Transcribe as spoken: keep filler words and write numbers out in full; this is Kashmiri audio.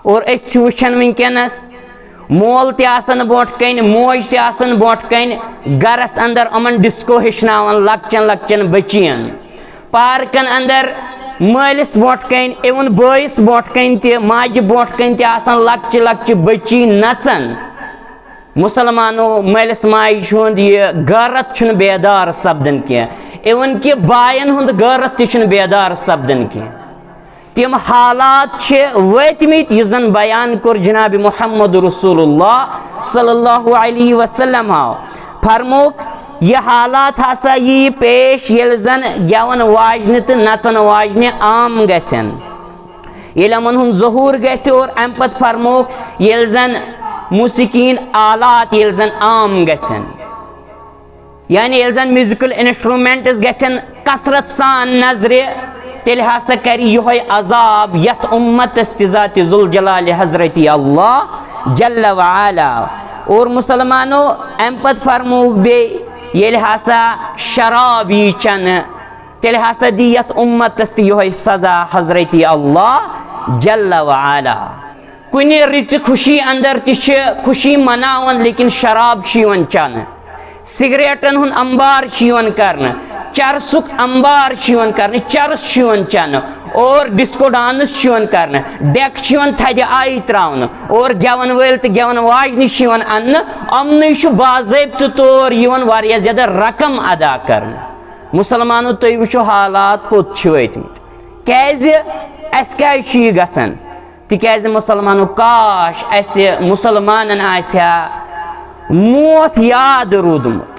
اور أسۍ چھِ وٕچھان وٕنکیٚنَس، مول تہِ آسان برونٛٹھ کَنہِ، موج تہِ آسان برونٛٹھ کَنہِ، گَرَس اَندَر یِمَن ڈِسکو ہیٚچھناوان لۄکچَن لۄکچَن بٔچِیَن۔ پارکَن اَندَر مٲلِس برونٛٹھ کَنہِ، اِوٕن بٲیِس برونٛٹھ کَنہِ تہِ، ماجہِ برونٛٹھ کَنہِ تہِ آسان لۄکچہِ لۄکچہِ بٔچی نَژان۔ مُسلمانو، مٲلِس ماجہِ ہُنٛد یہِ غٲرت چھُنہٕ بیدار سپدان کینٛہہ، اِوٕن کہِ بایَن ہُنٛد غٲرت تہِ چھُنہٕ بیدار سپدان کینٛہہ۔ تِم حالات چھِ وٲتمٕتۍ، یُس زَن بیان کوٚر جناب محمد رسول اللہ صلی اللہ علیہ وسلم۔ آو فرموک، یہِ حالات ہسا یی پیش، ییٚلہِ زَن گٮ۪وَن واجنہِ تہٕ نَژَن واجنہِ عام گژھن، ییٚلہِ یِمَن ہُنٛد ظہوٗر گژھِ، اور اَمہِ پَتہٕ فرموک، ییٚلہِ زَن موسیقی ہٕنٛدۍ آلات ییٚلہِ زَن عام گژھن، یعنی ییٚلہِ زَن میوٗزِکَل اِنسٹروٗمٮ۪نٛٹٕس گژھن کثرت سان نظرِ، تیٚلہِ ہسا کَرِ یِہوٚے عذاب یَتھ اُمتَس تہِ ذاتِ ذوالجلالِ حضرتِ اللہ جل وعلا۔ اور مُسلمانو، اَمہِ پَتہٕ فرمووُکھ بیٚیہِ، ییٚلہِ ہسا شراب یی چٮ۪نہٕ، تیٚلہِ ہسا دی یَتھ اُمتَس تہِ یِہوٚے سزا حضرتِ اللہ جل وعلا۔ کُنہِ رٕژِ خوشی اندر تہِ چھِ خوشی مناوان، لیکن شراب چھُ یِوان چٮ۪نہٕ، سگریٹن ہُنٛد انبار چھُ یِوان کرنہٕ، چرسُک انبار چھُ یِوان کرنہٕ، چرس چھُ یِوان چٮ۪نہٕ، اور ڈسکو ڈانس چھُ یِوان کرنہٕ، ڈیک چھُ یِوان تھدِ آیہِ تراونہٕ، اور گٮ۪ون وٲلۍ تہٕ گٮ۪ون واجنہِ چھِ یِوان اننہٕ۔ یِمنٕے چھُ باضٲبطہٕ طور یِوان واریاہ زیادٕ رقم ادا کرنہٕ۔ مُسلمانو، تُہۍ وٕچھِو حالات کوٚت چھِ وٲتمٕتۍ۔ کیازِ؟ اَسہِ کیازِ چھُ یہِ گژھان؟ تِکیازِ مُسلمانو، کاش اَسہِ مُسلمانن آسہِ ہا موت یاد روٗدمُت۔